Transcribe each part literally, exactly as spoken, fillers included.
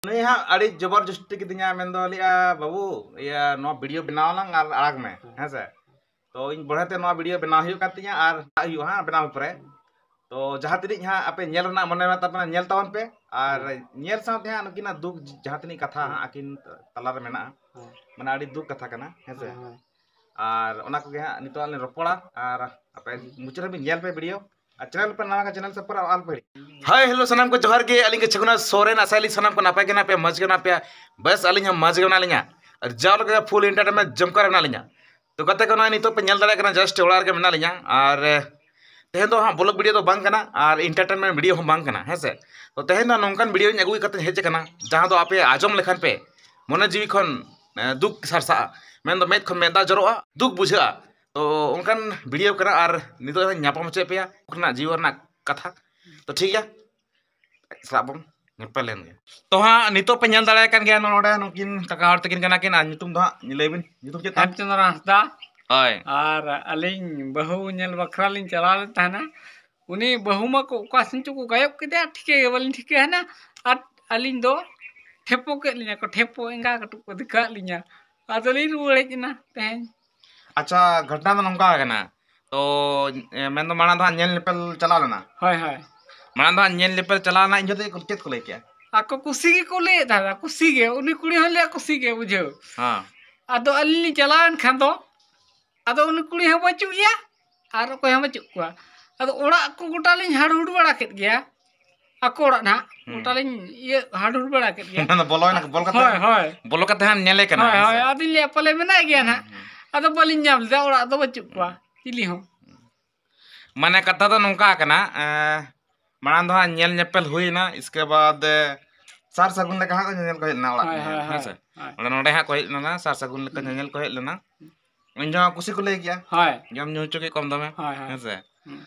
ᱱᱩᱭ ᱦᱟᱸᱜ ᱟᱹᱰᱤ ᱡᱚᱵᱚᱨ ᱡᱚᱥᱛᱤ ᱠᱮᱫᱤᱧᱟ, ᱢᱮᱱᱫᱚ ᱞᱟᱹᱭᱟ, "ᱵᱟᱹᱵᱩ, ᱤᱭᱟᱹ, ᱱᱚᱣᱟ ᱵᱷᱤᱰᱤᱭᱳ ᱵᱮᱱᱟᱣ ᱟᱞᱟᱝ ᱟᱨ ᱟᱲᱟᱜᱽ ᱢᱮ, ᱦᱮᱸ ᱥᱮ?" ᱛᱚ ᱤᱧ ᱵᱚᱲᱦᱮ ᱛᱮ ᱱᱚᱣᱟ ᱵᱷᱤᱰᱤᱭᱳ ᱵᱮᱱᱟᱣ ᱦᱩᱭᱩᱜ ᱠᱟᱱ ᱛᱤᱧᱟ ᱟᱨ ᱦᱩᱭᱩᱜᱼᱟ ᱦᱟᱸᱜ ᱵᱮᱱᱟᱣ ᱯᱚᱨᱮ᱾ ᱛᱚ ᱡᱟᱦᱟᱸ ᱛᱤᱱᱟᱹᱜ ᱦᱟᱸᱜ ᱟᱯᱮ ᱧᱮᱞ ᱨᱮᱱᱟᱜ ᱢᱚᱱᱮ ᱢᱮᱱᱟᱜ ᱛᱟᱯᱮ ᱧᱮᱞ ᱛᱟᱵᱚᱱ ᱯᱮ, ᱟᱨ ᱦᱮᱸ᱾ ᱧᱮᱞ ᱥᱟᱶᱛᱮ ᱦᱟᱸᱜ ᱱᱩᱠᱤᱱᱟᱜ ᱫᱩᱠ ᱡᱟᱦᱟᱸ ᱛᱤᱱᱟᱹᱜ ᱠᱟᱛᱷᱟ ᱦᱟᱸᱜ ᱟᱹᱠᱤᱱ ᱛᱟᱞᱟᱨᱮ ᱢᱮᱱᱟᱜᱼᱟ, ᱦᱮᱸ᱾ ᱢᱟᱱᱮ ᱟᱹᱰᱤ ᱫᱩᱠ ᱠᱟᱛᱷᱟ ᱠᱟᱱᱟ, ᱦᱮᱸ ᱥᱮ? ᱦᱮᱸ, ᱦᱮᱸ᱾ ᱟᱨ ᱚᱱᱟ ᱠᱚᱜᱮ ᱦᱟᱸᱜ ᱱᱤᱛᱚᱜ ᱞᱮ ᱨᱚᱯᱚᱲᱟ, ᱟᱨ ᱟᱯᱮ ᱢᱩᱪᱟᱹᱫ ᱦᱟᱹᱵᱤᱡ ᱧᱮᱞ ᱯᱮ ᱵᱷᱤᱰᱤᱭᱳ, ᱟᱨ ᱪᱮᱱᱮᱞ ᱯᱮ ᱱᱟᱣᱟ ᱠᱷᱟᱱ ᱪᱮᱱᱮᱞ ᱥᱟᱵᱥᱠᱨᱟᱭᱤᱵ ᱟᱞᱚ ᱯᱮ ᱦᱤᱲᱤᱧᱟ᱾ ᱦᱟᱭ, ᱦᱮᱞᱳ, ᱥᱟᱱᱟᱢ ᱠᱚ ᱡᱚᱦᱟᱨ ᱜᱮ, ᱟᱹᱞᱤᱧ ᱜᱮ ᱪᱷᱟᱹᱜᱩᱱᱟ ᱥᱚᱨᱮᱱ, ᱟᱥᱟᱭᱟᱞᱤᱧ ᱥᱟᱱᱟᱢ ᱠᱚ ᱱᱟᱯᱟᱭ ᱜᱮ ᱢᱮᱱᱟᱜ ᱯᱮᱭᱟ, ᱢᱚᱡᱽ ᱜᱮ ᱢᱮᱱᱟᱜ ᱯᱮᱭᱟ᱾ ᱵᱮᱥ, ᱟᱹᱞᱤᱧ ᱦᱚᱸ ᱢᱚᱡᱽ ᱜᱮ ᱢᱮᱱᱟᱜ ᱞᱤᱧᱟ, ᱟᱨ ᱡᱟᱣ ᱞᱮᱠᱟ ᱯᱷᱩᱞ ᱮᱱᱴᱟᱨᱴᱮᱱᱢᱮᱱᱴ ᱡᱚᱢᱠᱟᱨ ᱢᱮᱱᱟᱜ ᱞᱤᱧᱟ᱾ ᱛᱚ ᱜᱟᱛᱮ ᱠᱚ, ᱱᱚᱜᱼᱚᱭ ᱱᱤᱛᱚᱜ ᱯᱮ ᱧᱮᱞ ᱫᱟᱲᱮᱭᱟᱜ ᱠᱟᱱᱟ, ᱡᱟᱥᱴ ᱚᱲᱟᱜ ᱨᱮᱜᱮ ᱢᱮᱱᱟᱜ ᱞᱤᱧᱟ, ᱟᱨ, ᱮ, ᱛᱮᱦᱮᱧ ᱫᱚ ᱦᱟᱸᱜ ᱵᱞᱚᱜ ᱵᱷᱤᱰᱤᱭᱳ ᱫᱚ ᱵᱟᱝ ᱠᱟᱱᱟ ᱟᱨ ᱮᱱᱴᱟᱨᱴᱮᱱᱢᱮᱱᱴ ᱵᱷᱤᱰᱤᱭᱳ ᱦᱚᱸ ᱵᱟᱝ ᱠᱟᱱᱟ, ᱦᱮᱸ ᱥᱮ? ᱛᱚ ᱛᱮᱦᱮᱧ ᱫᱚ ᱱᱚᱝᱠᱟᱱ ᱵᱷᱤᱰᱤᱭᱳᱧ ᱟᱹᱜᱩ ᱠᱟᱛᱮᱧ ᱦᱮᱡ ᱟᱠᱟᱱᱟ, ᱡᱟᱦᱟᱸ ᱫᱚ ᱟᱯᱮ ᱟᱸᱡᱚᱢ ᱞᱮᱠᱷᱟᱱ ᱯᱮ ᱢᱚᱱᱮ ᱡᱤᱣᱤ ᱠᱷᱚᱱ, ᱮ, ᱫᱩᱠ ᱥᱟᱨᱥᱟᱜᱼᱟ, ᱢᱮᱱᱫᱚ ᱢᱮᱫ ᱠᱷᱚᱱ ᱢᱮᱫ ᱫᱟᱜ ᱡᱚᱨᱚᱜᱼᱟ, ᱫᱩᱠ ᱵᱩᱡᱷᱟᱹᱜᱼᱟ᱾ ᱛᱚ ᱚᱱᱠᱟᱱ ᱵᱷᱤᱰᱤᱭᱳ ᱠᱟᱱᱟ, ᱟᱨ ᱱᱤᱛᱚᱜ ᱫᱚᱧ ᱧᱟᱯᱟᱢ ᱦᱚᱪᱚᱭᱮᱫ ᱯᱮᱭᱟ ᱨᱮᱱᱟᱜ ᱡᱤᱭᱚᱱ ᱨᱮᱱᱟᱜ ᱠᱟᱛᱷᱟ᱾ ᱛᱚ ᱴᱷᱤᱠ ᱜᱮᱭᱟ, ᱥᱟᱞᱟᱜ ᱵᱚᱱ ᱧᱮᱯᱮᱞ ᱞᱮᱱ ᱜᱮ᱾ ᱛᱚ ᱦᱟᱸᱜ ᱱᱤᱛᱚᱜ ᱯᱮ ᱧᱮᱞ ᱫᱟᱲᱮᱭᱟᱜ ᱠᱟᱱ ᱜᱮᱭᱟ, ᱱᱚᱰᱮ ᱱᱩᱠᱤᱱ ᱠᱟᱠᱟ ᱦᱚᱲ ᱛᱟᱹᱠᱤᱱ ᱠᱟᱱᱟ ᱠᱤᱱ, ᱟᱨ ᱧᱩᱛᱩᱢ ᱫᱚ ᱦᱟᱸᱜ ᱞᱟᱹᱭ ᱵᱤᱱ, ᱧᱩᱛᱩᱢ ᱪᱮᱫ ᱛᱟᱢ? ᱦᱮᱢᱪᱚᱸᱫᱽᱨᱚ ᱦᱟᱸᱥᱫᱟ᱾ ᱦᱳᱭ᱾ ᱟᱨ ᱟᱹᱞᱤᱧ ᱵᱟᱹᱦᱩ ᱧᱮᱞ ᱵᱟᱠᱷᱨᱟ ᱞᱤᱧ ᱪᱟᱞᱟᱣ ᱞᱮᱱ ᱛᱟᱦᱮᱱᱟ, ᱩᱱᱤ ᱵᱟᱹᱦᱩ ᱢᱟ ᱠᱚ ᱚᱠᱟ ᱥᱮᱱ ᱪᱚ ᱠᱚ ᱜᱟᱭᱚᱵ ᱠᱮᱫᱮᱭᱟ, ᱴᱷᱤᱠᱟᱹ ᱜᱮ ᱵᱟᱹᱞᱤᱧ ᱴᱷᱤᱠᱟᱹᱭᱟ ᱦᱟᱸᱜ᱾ ᱟᱨ ᱟᱹᱞᱤᱧ ᱫᱚ ᱴᱷᱮᱯᱚ ᱠᱮᱫ ᱞᱤᱧᱟ ᱠᱚ, ᱴᱷᱮᱯᱚ ᱮᱸᱜᱟ ᱠᱟᱹᱴᱩᱵ ᱠᱚ ᱫᱮᱠᱷᱟᱣᱟᱫ ᱞᱤᱧᱟ, ᱟᱫᱚᱞᱤᱧ ᱨᱩᱣᱟᱹᱲ ᱦᱮᱡ ᱮᱱᱟ ᱛᱮᱦᱮᱧ᱾ ᱟᱪᱪᱷᱟ, ᱜᱷᱚᱴᱱᱟ ᱫᱚ ᱱᱚᱝᱠᱟ ᱠᱟᱱᱟ, ᱛᱚ, ᱮ, ᱢᱮᱱᱫᱚ ᱢᱟᱲᱟᱝ ᱫᱚ ᱦᱟᱸᱜ ᱧᱮᱞ ᱧᱮᱯᱮᱞ ᱪᱟᱞᱟᱣ ᱞᱮᱱᱟ᱾ ᱦᱳᱭ, ᱦᱳᱭ᱾ ᱢᱟᱲᱟᱝ ᱫᱚ ᱦᱟᱸᱜ ᱧᱮᱞ ᱧᱮᱯᱮᱞ ᱪᱟᱞᱟᱣ ᱞᱮᱱᱟ, ᱤᱧ ᱡᱚᱦᱚᱜ ᱫᱚ ᱪᱮᱫ ᱠᱚ ᱞᱟᱹᱭ ᱠᱮᱜᱼᱟ? ᱟᱠᱚ ᱠᱩᱥᱤ ᱜᱮᱠᱚ ᱞᱟᱹᱭᱮᱫ ᱛᱟᱦᱮᱸᱫ, ᱠᱩᱥᱤ ᱜᱮ, ᱩᱱᱤ ᱠᱩᱲᱤ ᱦᱚᱸ ᱞᱟᱹᱭᱟ ᱠᱩᱥᱤ ᱜᱮ, ᱵᱩᱡᱷᱟᱹᱣ᱾ ᱦᱮᱸ᱾ ᱟᱫᱚ ᱟᱹᱞᱤᱧ ᱞᱤᱧ ᱪᱟᱞᱟᱣᱮᱱ ᱠᱷᱟᱱ ᱫᱚ, ᱟᱫᱚ ᱩᱱᱤ ᱠᱩᱲᱤ ᱦᱚᱸ ᱵᱟᱹᱪᱩᱜ ᱮᱭᱟ ᱟᱨ ᱚᱠᱚᱭ ᱦᱚᱸ ᱵᱟᱹᱪᱩᱜ ᱠᱚᱣᱟ᱾ ᱟᱫᱚ ᱚᱲᱟᱜ ᱠᱚ ᱜᱚᱴᱟ ᱞᱤᱧ ᱦᱟᱲᱦᱩᱲ ᱵᱟᱲᱟ ᱠᱮᱫ ᱜᱮᱭᱟ, ᱟᱠᱚ ᱚᱲᱟᱜ ᱱᱟᱦᱟᱜ ᱦᱩᱸ᱾ ᱜᱚᱴᱟ ᱞᱤᱧ ᱤᱭᱟᱹ ᱦᱟᱲᱦᱩᱲ ᱵᱟᱲᱟ ᱠᱮᱫ ᱜᱮᱭᱟ᱾ ᱚᱱᱟ ᱫᱚ ᱵᱚᱞᱚᱭᱮᱱᱟ, ᱵᱚᱞ ᱠᱟᱛᱮ ᱦᱳᱭ, ᱦᱟᱸᱜ, ᱦᱳᱭ᱾ ᱵᱚᱞᱚ ᱠᱟᱛᱮ ᱦᱟᱸᱜ ᱧᱮᱞᱮ ᱠᱟᱱᱟ, ᱦᱳᱭ, ᱦᱮᱸ ᱦᱳᱭ᱾ ᱥᱮ? ᱟᱫᱚᱧ ᱞᱟᱹᱭᱟ ᱯᱟᱞᱮ ᱢᱮᱱᱟᱭ ᱜᱮᱭᱟ ᱦᱩᱸ, ᱱᱟᱦᱟᱜ᱾ ᱦᱩᱸ᱾ ᱟᱫᱚ ᱵᱟᱹᱞᱤᱧ ᱧᱟᱢ ᱞᱮᱫᱟ, ᱚᱲᱟᱜ ᱫᱚ ᱵᱟᱹᱪᱩᱜ ᱠᱚᱣᱟ ᱪᱤᱞᱤ ᱦᱚᱸ᱾ ᱢᱟᱱᱮ ᱠᱟᱛᱷᱟ ᱫᱚ ᱱᱚᱝᱠᱟ ᱠᱟᱱᱟ, ᱮᱸ, ᱢᱟᱲᱟᱝ ᱫᱚ ᱦᱟᱸᱜ ᱧᱮᱞ ᱧᱮᱯᱮᱞ ᱦᱩᱭᱱᱟ, ᱤᱥᱠᱮ ᱵᱟᱫ, ᱮ, ᱥᱟᱨ ᱥᱟᱹᱜᱩᱱ ᱞᱮᱠᱟ ᱦᱟᱸᱜ ᱧᱮᱧᱮᱞ ᱠᱚ ᱦᱮᱡ ᱞᱮᱱᱟ ᱚᱲᱟᱜ ᱦᱳᱭ, ᱨᱮ, ᱦᱳᱭ, ᱦᱮᱸ ᱥᱮ? ᱦᱳᱭ, ᱦᱳᱭ᱾ ᱚᱸᱰᱮ ᱱᱚᱰᱮ ᱦᱟᱸᱜ ᱠᱚ ᱦᱮᱡ ᱞᱮᱱᱟ, ᱥᱟᱨ ᱥᱟᱹᱜᱩᱱ ᱞᱮᱠᱟ ᱦᱩᱸ᱾ ᱧᱮᱧᱮᱞ ᱠᱚ ᱦᱮᱡ ᱞᱮᱱᱟ᱾ ᱦᱩᱸ᱾ ᱤᱧ ᱦᱚᱸ ᱠᱩᱥᱤ ᱠᱚ ᱞᱟᱹᱭ ᱠᱮᱜᱼᱟ᱾ ᱦᱳᱭ᱾ ᱡᱚᱢ ᱧᱩ ᱦᱚᱪᱚ ᱠᱮᱫ ᱠᱚᱣᱟᱢ ᱫᱚᱢᱮ, ᱦᱳᱭ, ᱦᱳᱭ᱾ ᱦᱮᱸ ᱥᱮ? ᱦᱩᱸ᱾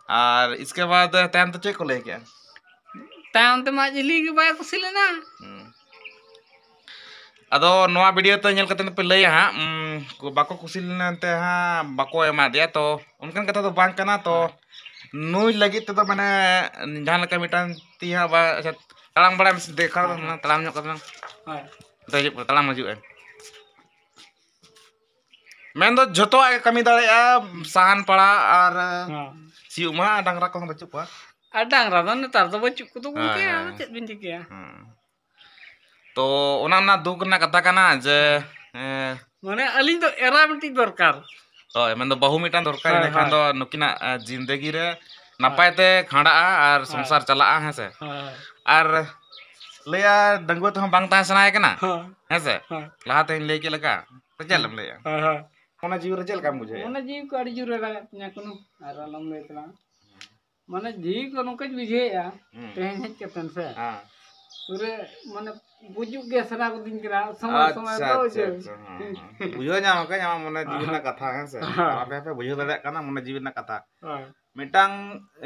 ᱟᱨ ᱤᱥᱠᱮ ᱵᱟᱫ ᱛᱟᱭᱚᱢ ᱛᱮ ᱪᱮᱫ ᱠᱚ ᱞᱟᱹᱭ ᱠᱮᱜᱼᱟ? ᱛᱟᱭᱚᱢ ᱛᱮᱢᱟ ᱟᱡ ᱦᱤᱞᱤ ᱜᱮ ᱵᱟᱭ ᱠᱩᱥᱤ ᱞᱮᱱᱟ᱾ ᱦᱩᱸ᱾ ᱟᱫᱚ ᱱᱚᱣᱟ ᱵᱷᱤᱰᱤᱭᱳ ᱛᱮ ᱧᱮᱞ ᱠᱟᱛᱮ ᱯᱮ ᱞᱟᱹᱭᱟ ᱦᱟᱸᱜ, ᱩᱸ, ᱠᱚ ᱵᱟᱠᱚ ᱠᱩᱥᱤ ᱞᱮᱱᱟ ᱮᱱᱛᱮ ᱦᱟᱸᱜ ᱵᱟᱠᱚ ᱮᱢᱟ ᱫᱮᱭᱟ, ᱛᱚ ᱚᱱᱠᱟᱱ ᱠᱟᱛᱷᱟ ᱫᱚ ᱵᱟᱝ ᱠᱟᱱᱟ᱾ ᱛᱚ ᱦᱳᱭ᱾ ᱱᱩᱭ ᱞᱟᱹᱜᱤᱫ ᱛᱮᱫᱚ ᱢᱟᱱᱮ ᱡᱟᱦᱟᱸ ᱞᱮᱠᱟ ᱢᱤᱫᱴᱟᱝ ᱛᱤ ᱦᱟᱸᱜ ᱵᱟ-, ᱟᱪᱪᱷᱟ, ᱛᱟᱲᱟᱢ ᱵᱟᱲᱟᱭ ᱢᱮᱥᱮ, ᱫᱮᱠᱷᱟᱣ ᱦᱮᱸ᱾ ᱛᱟᱲᱟᱢ ᱧᱚᱜ ᱠᱟᱛᱮ ᱞᱟᱝ᱾ ᱦᱳᱭ᱾ ᱛᱟᱲᱟᱢ ᱦᱤᱡᱩᱜ ᱟᱭ᱾ ᱢᱮᱱᱫᱚ ᱡᱷᱚᱛᱚᱣᱟᱜ ᱜᱮ ᱠᱟᱹᱢᱤ ᱫᱟᱲᱮᱭᱟᱜᱼᱟ, ᱥᱟᱦᱟᱱ ᱯᱟᱲᱟᱜ ᱟᱨ ᱦᱮᱸ᱾ ᱥᱤᱭᱳᱜ ᱢᱟ ᱰᱟᱝᱨᱟ ᱠᱚᱦᱚᱸ ᱵᱟᱹᱪᱩᱜ ᱠᱚᱣᱟ᱾ ᱟᱨ ᱰᱟᱝᱨᱟ ᱫᱚ ᱱᱮᱛᱟᱨ ᱫᱚ ᱵᱟᱹᱪᱩᱜ ᱠᱚᱫᱚ ᱜᱚᱝᱠᱮ, ᱦᱮᱸ, ᱟᱫᱚ ᱦᱮᱸ᱾ ᱪᱮᱫ ᱵᱤᱱ ᱪᱤᱠᱟᱹᱭᱟ? ᱦᱮᱸ᱾ ᱛᱚ ᱚᱱᱟ ᱚᱱᱟ ᱫᱩᱠ ᱨᱮᱱᱟᱜ ᱠᱟᱛᱷᱟ ᱠᱟᱱᱟ ᱡᱮ, ᱮᱸ, ᱢᱟᱱᱮ ᱟᱹᱞᱤᱧ ᱫᱚ ᱮᱨᱟ ᱢᱤᱫᱴᱤᱡ ᱫᱚᱨᱠᱟᱨ᱾ ᱦᱳᱭ, ᱢᱮᱱᱫᱚ ᱵᱟᱹᱦᱩ ᱢᱤᱫᱴᱟᱝ ᱫᱚᱨᱠᱟᱨ, ᱦᱳᱭ, ᱤᱱᱟᱹᱠᱷᱟᱱ ᱦᱳᱭ᱾ ᱫᱚ ᱱᱩᱠᱤᱱᱟᱜ, ᱮᱸ, ᱡᱤᱱᱫᱮᱜᱤ ᱨᱮ ᱱᱟᱯᱟᱭ ᱦᱳᱭ᱾ ᱛᱮ ᱠᱷᱟᱸᱰᱟᱜᱼᱟ ᱟᱨ ᱦᱳᱭ᱾ ᱥᱚᱝᱥᱟᱨ ᱪᱟᱞᱟᱜᱼᱟ, ᱦᱮᱸ ᱥᱮ? ᱦᱳᱭ᱾ ᱟᱨ ᱞᱟᱹᱭᱟ ᱰᱟᱺᱜᱩᱣᱟᱹ ᱛᱮᱦᱚᱸ ᱵᱟᱝ ᱛᱟᱦᱮᱸ ᱥᱟᱱᱟᱭᱮ ᱠᱟᱱᱟ, ᱦᱳᱭ᱾ ᱦᱮᱸ ᱥᱮ? ᱦᱳᱭ᱾ ᱞᱟᱦᱟ ᱛᱮᱧ ᱞᱟᱹᱭ ᱠᱮᱫ ᱞᱮᱠᱟ, ᱥᱮ ᱪᱮᱫ ᱮᱢ ᱞᱟᱹᱭᱟ? ᱦᱳᱭ, ᱦᱳᱭ᱾ ᱢᱚᱱᱮ ᱡᱤᱣᱤ ᱨᱮ ᱪᱮᱫ ᱞᱮᱠᱟᱢ ᱵᱩᱡᱷᱟᱹᱣᱮᱫᱼᱟ? ᱢᱚᱱᱮ ᱡᱤᱣᱤ ᱠᱚ ᱟᱹᱰᱤ ᱡᱳᱨᱮ ᱨᱟᱜᱮᱫ ᱛᱤᱧᱟᱹ ᱠᱳᱱᱳ, ᱟᱨ ᱟᱞᱚᱢ ᱞᱟᱹᱭ ᱛᱟᱞᱟᱝᱟ᱾ ᱢᱟᱱᱮ ᱡᱤᱣᱤ ᱠᱚ ᱱᱚᱝᱠᱟᱧ ᱵᱩᱡᱷᱟᱹᱣᱮᱫᱼᱟ, ᱦᱩᱸ᱾ ᱛᱮᱦᱮᱧ ᱦᱮᱡ ᱠᱟᱛᱮᱱ ᱥᱮ᱾ ᱦᱮᱸ᱾ ᱯᱩᱨᱟᱹ ᱢᱟᱱᱮ ᱜᱩᱡᱩᱜ ᱜᱮ ᱥᱟᱱᱟ ᱠᱚᱫᱤᱧ ᱠᱟᱱᱟ, ᱥᱚᱢᱚᱭ ᱥᱚᱢᱚᱭ ᱟᱪᱪᱷᱟ, ᱫᱚ ᱟᱪᱪᱷᱟ, ᱤᱭᱟᱹ᱾ ᱟᱪᱪᱷᱟ, ᱦᱮᱸ, ᱦᱮᱸ᱾ ᱵᱩᱡᱷᱟᱹᱣ ᱧᱟᱢ ᱟᱠᱟᱫᱟᱹᱧ ᱟᱢᱟᱜ ᱢᱚᱱᱮ ᱡᱤᱣᱤ ᱨᱮᱱᱟᱜ ᱠᱟᱛᱷᱟ, ᱦᱮᱸ ᱥᱮ? ᱦᱮᱸ᱾ ᱟᱯᱮ ᱯᱮ ᱵᱩᱡᱷᱟᱹᱣ ᱫᱟᱲᱮᱭᱟᱜ ᱠᱟᱱᱟ ᱢᱚᱱᱮ ᱡᱤᱣᱤ ᱨᱮᱱᱟᱜ ᱠᱟᱛᱷᱟ᱾ ᱦᱳᱭ᱾ ᱢᱤᱫᱴᱟᱝ,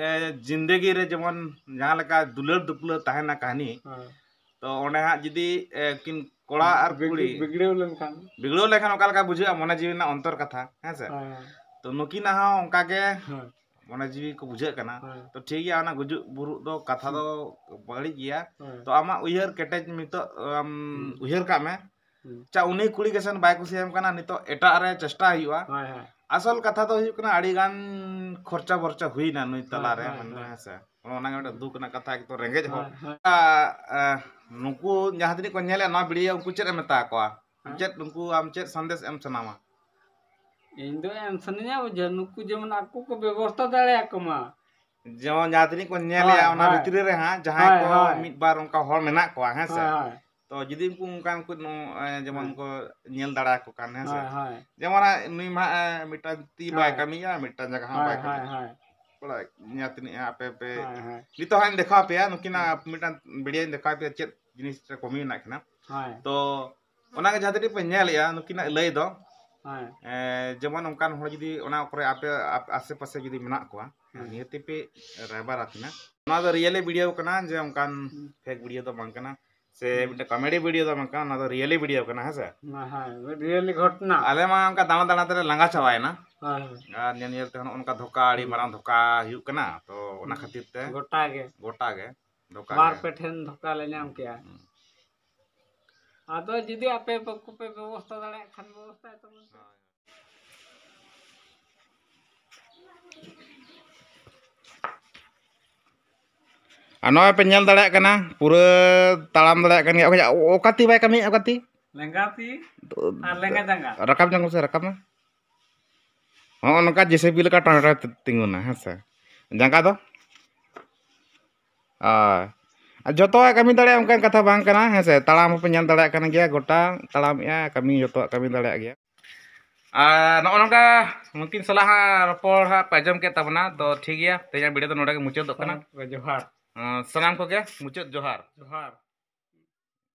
ᱮ, ᱡᱤᱱᱫᱮᱜᱤ ᱨᱮ ᱡᱮᱢᱚᱱ ᱡᱟᱦᱟᱸ ᱞᱮᱠᱟ ᱫᱩᱞᱟᱹᱲ ᱫᱩᱯᱞᱟᱹᱲ ᱛᱟᱦᱮᱱᱟ ᱠᱟᱹᱦᱱᱤ, ᱦᱳᱭ᱾ ᱛᱚ ᱚᱸᱰᱮ ᱦᱟᱸᱜ ᱡᱩᱫᱤ, ᱮ, ᱠᱤᱱ ᱠᱚᱲᱟ ᱟᱨ ᱵᱤᱜᱽ-, ᱠᱩᱲᱤ ᱵᱤᱜᱽᱲᱟᱹᱣ ᱞᱮᱱᱠᱷᱟᱱ᱾ ᱵᱤᱜᱽᱲᱟᱹᱣ ᱞᱮᱱᱠᱷᱟᱱ ᱚᱠᱟ ᱞᱮᱠᱟ ᱵᱩᱡᱷᱟᱹᱜᱼᱟ ᱢᱚᱱᱮ ᱡᱤᱣᱤ ᱨᱮᱱᱟᱜ ᱚᱱᱛᱚᱨ ᱠᱟᱛᱷᱟ, ᱦᱮᱸ ᱥᱮ? ᱦᱳᱭ᱾ ᱛᱚ ᱱᱩᱠᱤᱱᱟᱜ ᱦᱚᱸ ᱚᱱᱠᱟ ᱜᱮ ᱦᱳᱭ᱾ ᱢᱚᱱᱮ ᱡᱤᱣᱤ ᱠᱚ ᱵᱩᱡᱷᱟᱹᱜ ᱠᱟᱱᱟ᱾ ᱦᱳᱭ᱾ ᱛᱚ ᱴᱷᱤᱠ ᱜᱮᱭᱟ, ᱚᱱᱟ ᱜᱩᱡᱩᱜ ᱵᱩᱨᱩᱜ ᱫᱚ ᱠᱟᱛᱷᱟ ᱦᱩᱸ᱾ ᱫᱚ ᱵᱟᱹᱲᱤᱡ ᱜᱮᱭᱟ᱾ ᱦᱳᱭ᱾ ᱛᱚ ᱟᱢᱟᱜ ᱩᱭᱦᱟᱹᱨ ᱠᱮᱴᱮᱡ ᱱᱤᱛᱚᱜ ᱟᱢ ᱦᱩᱸ᱾ ᱩᱭᱦᱟᱹᱨ ᱠᱟᱜ ᱢᱮ᱾ ᱦᱩᱸ᱾ ᱟᱪᱪᱷᱟ, ᱩᱱᱤ ᱠᱩᱲᱤ ᱜᱮᱥᱮ ᱵᱟᱭ ᱠᱩᱥᱤᱭᱟᱢ ᱠᱟᱱᱟ, ᱱᱤᱛᱚᱜ ᱮᱴᱟᱜ ᱨᱮ ᱪᱮᱥᱴᱟ ᱦᱩᱭᱩᱜᱼᱟ᱾ ᱦᱳᱭ, ᱦᱳᱭ᱾ ᱟᱥᱚᱞ ᱠᱟᱛᱷᱟ ᱫᱚ ᱦᱩᱭᱩᱜ ᱠᱟᱱᱟ, ᱟᱹᱰᱤ ᱜᱟᱱ ᱠᱷᱚᱨᱪᱟ ᱵᱚᱨᱪᱟ ᱦᱩᱭᱱᱟ ᱱᱩᱭ ᱦᱳᱭ, ᱛᱟᱞᱟᱨᱮ, ᱦᱳᱭ, ᱢᱮᱱᱫᱚ, ᱦᱳᱭ᱾ ᱦᱮᱸ ᱥᱮ? ᱚᱱᱟ ᱜᱮ ᱢᱤᱫᱴᱟᱝ ᱦᱩᱸ᱾ ᱫᱩᱠ ᱨᱮᱱᱟᱜ ᱠᱟᱛᱷᱟ, ᱮᱠᱫᱚᱢ ᱨᱮᱸᱜᱮᱡ ᱦᱚᱲ᱾ ᱦᱳᱭ, ᱦᱳᱭ᱾ ᱟ, ᱟ, ᱱᱩᱠᱩ ᱡᱟᱦᱟᱸ ᱛᱤᱱᱟᱹᱜ ᱠᱚ ᱧᱮᱞᱮᱫ ᱱᱚᱣᱟ ᱵᱷᱤᱰᱤᱭᱳ, ᱩᱱᱠᱩ ᱪᱮᱫ ᱮᱢ ᱢᱮᱛᱟ ᱠᱚᱣᱟ? ᱦᱮᱸ? ᱪᱮᱫ ᱩᱱᱠᱩ ᱟᱢ ᱪᱮᱫ ᱥᱟᱸᱫᱮᱥ ᱮᱢ ᱥᱟᱱᱟᱢᱟ? ᱤᱧ ᱫᱚ ᱮᱢ ᱥᱟᱱᱟᱧᱟ ᱡᱮ ᱱᱩᱠᱩ ᱡᱮᱢᱚᱱ ᱟᱠᱚ ᱠᱚ ᱵᱮᱵᱚᱥᱛᱷᱟ ᱫᱟᱲᱮᱭᱟᱠᱚ ᱢᱟ᱾ ᱡᱮᱢᱚᱱ ᱡᱟᱦᱟᱸ ᱛᱤᱱᱟᱹᱜ ᱠᱚ ᱧᱮᱞᱮᱜᱼᱟ, ᱦᱳᱭ, ᱚᱱᱟ ᱦᱳᱭ᱾ ᱵᱷᱤᱛᱨᱤ ᱨᱮ ᱦᱟᱸᱜ ᱡᱟᱦᱟᱸᱭ ᱦᱳᱭ, ᱠᱚ ᱦᱳᱭ᱾ ᱢᱤᱫ ᱵᱟᱨ ᱚᱱᱠᱟ ᱦᱚᱲ ᱢᱮᱱᱟᱜ ᱠᱚᱣᱟ, ᱦᱮᱸ ᱥᱮ? ᱦᱳᱭ, ᱦᱳᱭ᱾ ᱛᱚ ᱡᱩᱫᱤ ᱩᱱᱠᱩ ᱚᱱᱠᱟᱱ ᱠᱚ ᱱᱚ-, ᱮ, ᱡᱮᱢᱚᱱ ᱦᱮᱸ᱾ ᱠᱚ ᱧᱮᱞ ᱫᱟᱲᱮ ᱟᱠᱚ ᱠᱟᱱ, ᱦᱮᱸ ᱥᱮ? ᱦᱳᱭ, ᱦᱳᱭ᱾ ᱡᱮᱢᱚᱱ ᱦᱟᱸᱜ ᱱᱩᱭ ᱢᱟ ᱦᱟᱸᱜ, ᱮ, ᱢᱤᱫᱴᱟᱝ ᱛᱤ ᱵᱟᱭ ᱦᱳᱭ᱾ ᱠᱟᱹᱢᱤᱭᱮᱜᱼᱟ, ᱢᱤᱫᱴᱟᱝ ᱡᱟᱸᱜᱟ ᱦᱚᱸ ᱦᱳᱭ, ᱵᱟᱭ ᱦᱳᱭ, ᱠᱟᱹᱢᱤᱭᱮᱜᱼᱟ᱾ ᱦᱳᱭ᱾ ᱛᱷᱚᱲᱟ ᱧᱮᱞ ᱛᱤᱱᱟᱹᱜ ᱟᱯᱮ ᱯᱮ, ᱦᱳᱭ, ᱦᱳᱭ᱾ ᱱᱤᱛᱚᱜ ᱦᱟᱸᱜ ᱤᱧ ᱫᱮᱠᱷᱟᱣ ᱟᱯᱮᱭᱟ, ᱱᱩᱠᱤᱱᱟᱜ ᱦᱩᱸ᱾ ᱢᱤᱫᱴᱟᱝ ᱵᱷᱤᱰᱤᱭᱳᱧ ᱫᱮᱠᱷᱟᱣ ᱟᱯᱮᱭᱟ, ᱪᱮᱫ ᱡᱤᱱᱤᱥ ᱨᱮ ᱠᱚᱢᱤ ᱢᱮᱱᱟᱜ ᱠᱤᱱᱟ᱾ ᱦᱳᱭ᱾ ᱛᱚ ᱚᱱᱟᱜᱮ ᱡᱟᱦᱟᱸ ᱛᱤᱱᱟᱹᱜ ᱯᱮ ᱧᱮᱞᱮᱜᱼᱟ, ᱱᱩᱠᱤᱱᱟᱜ ᱞᱟᱹᱭ ᱫᱚ, ᱦᱮᱸ᱾ ᱮ, ᱡᱮᱢᱚᱱ ᱚᱱᱠᱟᱱ ᱦᱚᱲ ᱡᱩᱫᱤ ᱚᱱᱟ ᱠᱚᱨᱮ ᱟᱯᱮ, ᱟᱯ-, ᱟᱥᱮ ᱯᱟᱥᱮ ᱡᱩᱫᱤ ᱢᱮᱱᱟᱜ ᱠᱚᱣᱟ, ᱦᱮᱸ᱾ ᱱᱤᱦᱟᱹᱛᱤ ᱯᱮ ᱨᱟᱭᱵᱟᱨ ᱟᱹᱠᱤᱱᱟ᱾ ᱱᱚᱣᱟ ᱫᱚ ᱨᱤᱭᱮᱞᱤ ᱵᱷᱤᱰᱤᱭᱳ ᱠᱟᱱᱟ, ᱡᱮ ᱚᱱᱠᱟᱱ ᱦᱩᱸ᱾ ᱯᱷᱮᱠ ᱵᱷᱤᱰᱤᱭᱳ ᱫᱚ ᱵᱟᱝ ᱠᱟᱱᱟ, ᱥᱮ ᱦᱩᱸ᱾ ᱢᱤᱫᱴᱮᱱ ᱠᱚᱢᱮᱰᱤ ᱵᱷᱤᱰᱤᱭᱳ ᱫᱚ ᱵᱟᱝ ᱠᱟᱱᱟ, ᱱᱚᱣᱟ ᱫᱚ ᱨᱤᱭᱮᱞᱤ ᱵᱷᱤᱰᱤᱭᱳ ᱠᱟᱱᱟ, ᱦᱮᱸ ᱥᱮ? ᱦᱮᱸ, ᱦᱮᱸ, ᱨᱤᱭᱮᱞᱤ ᱜᱷᱚᱴᱱᱟ᱾ ᱟᱞᱮ ᱢᱟ ᱚᱱᱠᱟ ᱫᱟᱬᱟ ᱫᱟᱬᱟ ᱛᱮᱞᱮ ᱞᱟᱸᱜᱟ ᱪᱟᱵᱟᱭᱮᱱᱟ᱾ ᱦᱮᱸ, ᱦᱮᱸ᱾ ᱟᱨ ᱧᱮᱞ ᱧᱮᱞ ᱛᱮ ᱱᱚᱜᱼᱚ ᱱᱚᱝᱠᱟ ᱫᱷᱳᱠᱟ, ᱟᱹᱰᱤ ᱦᱩᱸ᱾ ᱢᱟᱨᱟᱝ ᱫᱷᱳᱠᱟ ᱦᱩᱭᱩᱜ ᱠᱟᱱᱟ, ᱛᱚ ᱚᱱᱟ ᱦᱩᱸ᱾ ᱠᱷᱟᱹᱛᱤᱨ ᱛᱮ ᱜᱚᱴᱟ ᱜᱮ᱾ ᱜᱚᱴᱟ ᱜᱮ᱾ ᱫᱷᱚᱠᱟ ᱵᱟᱨ ᱜᱮ᱾ ᱯᱮ ᱴᱷᱮᱱ ᱫᱷᱚᱠᱟ ᱞᱮ ᱧᱟᱢ ᱠᱮᱜᱼᱟ᱾ ᱦᱩᱸ᱾ ᱟᱫᱚ ᱡᱩᱫᱤ ᱟᱯᱮ ᱵᱟᱠᱚ ᱯᱮ ᱵᱮᱵᱚᱥᱛᱷᱟ ᱫᱟᱲᱮᱭᱟᱜ ᱠᱷᱟᱱ ᱵᱮᱵᱚᱥᱛᱷᱟᱭ ᱛᱟᱵᱚᱱ ᱯᱮ᱾ ᱟᱨ ᱱᱚᱜᱼᱚᱭ ᱯᱮ ᱧᱮᱞ ᱫᱟᱲᱮᱭᱟᱜ ᱠᱟᱱᱟ, ᱯᱩᱨᱟᱹ ᱛᱟᱲᱟᱢ ᱫᱟᱲᱮᱭᱟᱜ ᱠᱟᱱ ᱜᱮᱭᱟ᱾ ᱚᱠᱟ, ᱚᱠᱟ ᱛᱤ ᱵᱟᱭ ᱠᱟᱹᱢᱤᱭᱮᱫ, ᱚᱠᱟ ᱛᱤ? ᱞᱮᱸᱜᱟ ᱛᱤ ᱟᱨ ᱞᱮᱸᱜᱟ ᱡᱟᱸᱜᱟ᱾ ᱨᱟᱠᱟᱵ ᱧᱚᱜ ᱢᱮᱥᱮ, ᱨᱟᱠᱟᱵ ᱢᱮ᱾ ᱦᱚᱸᱜᱼᱚ ᱱᱚᱝᱠᱟ ᱡᱮ ᱥᱤ ᱵᱤ ᱞᱮᱠᱟ ᱴᱚᱸᱰ ᱴᱚᱸᱰ ᱛᱤᱸᱜᱩᱱᱟ, ᱦᱮᱸ ᱥᱮ? ᱡᱟᱸᱜᱟ ᱫᱚ? ᱦᱳᱭ᱾ ᱟᱨ ᱡᱚᱛᱚᱣᱟᱜ ᱠᱟᱹᱢᱤ ᱫᱟᱲᱮᱭᱟᱜᱼᱟ, ᱚᱱᱠᱟᱱ ᱠᱟᱛᱷᱟ ᱵᱟᱝ ᱠᱟᱱᱟ, ᱦᱮᱸ ᱥᱮ? ᱛᱟᱲᱟᱢ ᱦᱚᱸᱯᱮ ᱧᱮᱞ ᱫᱟᱲᱮᱭᱟᱜ ᱠᱟᱱ ᱜᱮᱭᱟ, ᱜᱚᱴᱟ ᱛᱟᱲᱟᱢᱮᱜᱼᱟ, ᱠᱟᱹᱢᱤ ᱡᱚᱛᱚᱣᱟᱜ ᱠᱟᱹᱢᱤ ᱫᱟᱲᱮᱭᱟᱜ ᱜᱮᱭᱟ᱾ ᱟᱨ ᱱᱚᱜᱼᱚ ᱱᱚᱝᱠᱟ ᱱᱩᱠᱤᱱ ᱥᱟᱞᱟᱜ ᱦᱟᱸᱜ ᱨᱚᱯᱚᱲ ᱦᱟᱸᱜ ᱯᱮ ᱟᱸᱡᱚᱢ ᱠᱮᱫ ᱛᱟᱵᱚᱱᱟ, ᱛᱚ ᱴᱷᱤᱠ ᱜᱮᱭᱟ, ᱛᱮᱦᱮᱧᱟᱜ ᱵᱷᱤᱰᱤᱭᱳ ᱫᱚ ᱱᱚᱰᱮ ᱜᱮ ᱢᱩᱪᱟᱹᱫᱚᱜ ᱠᱟᱱᱟ᱾ ᱡᱚᱦᱟᱨ᱾ ᱟᱸ, ᱥᱟᱱᱟᱢ ᱠᱚᱜᱮ ᱢᱩᱪᱟᱹᱫ ᱡᱚᱦᱟᱨ᱾ ᱡᱚᱦᱟᱨ᱾